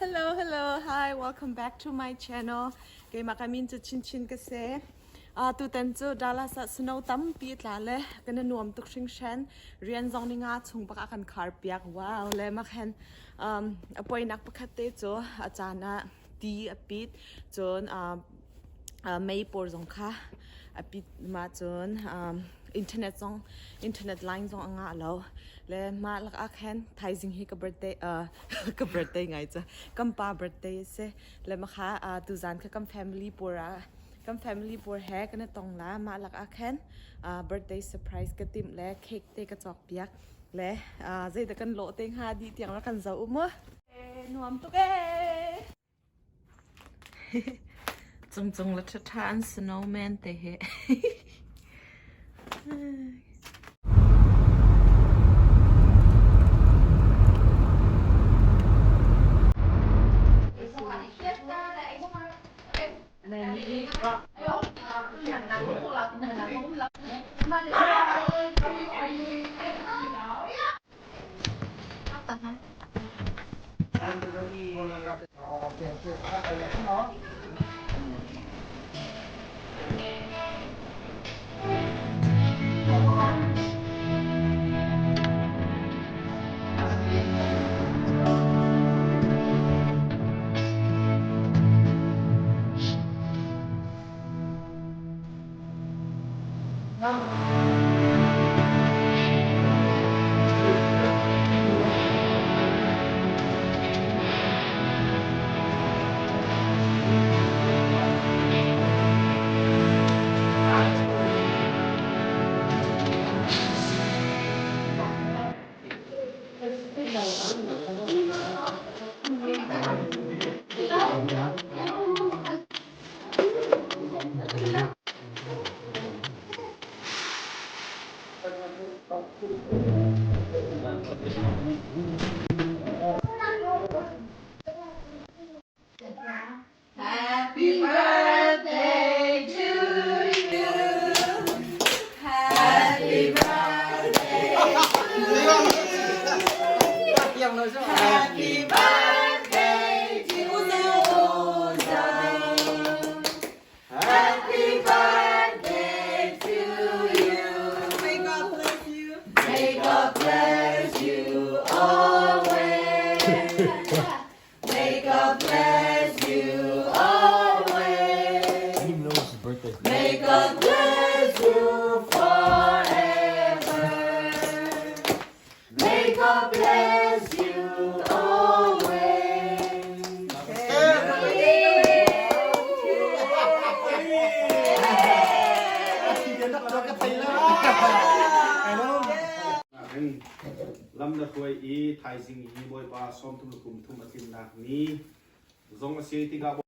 Hello, hello, hi, welcome back to my channel. Keimah ka min cu Chin Chin ka si. Uh, tutan cu Dallas ah snow tampi tla le kan i nuam tuk hringhran. Rian zong ni nga chung bak a kan khar piak. Wow, le mak hen um, a poinak pakhat te cu a caan ah ti a pit cun uh, uh, mei pawl zong kha a pit ma cun um, internet zong internet line zong a ngah lo le mah lak ah khan thaizing hi ka birthday uh, ka birthday ngai cu kan pa birthday a si le ma kha uh, tuzan kha kan family pawl ah kan family pawl he kan i tong la mah lak ah khan uh, birthday surprise ka timh le cake te ka cawk piak le uh, zeidah kan lawh te hnga dih tiang rak kan zoh u mu nuam tuk ee Cungcung le ṭhaṭha an snowman te hi. Happy birthday to you. Happy birthday to you. Happy birthday to Susan. Happy birthday to you. May God bless you. May God bless you always. May God bless you always. I didn't even know it was his birthday. May God bless you forever. May God bless you always. Lam na hruai i thaizing hi Bawipa sawmthum le kum thum a tlinnak ni zong a si tikah.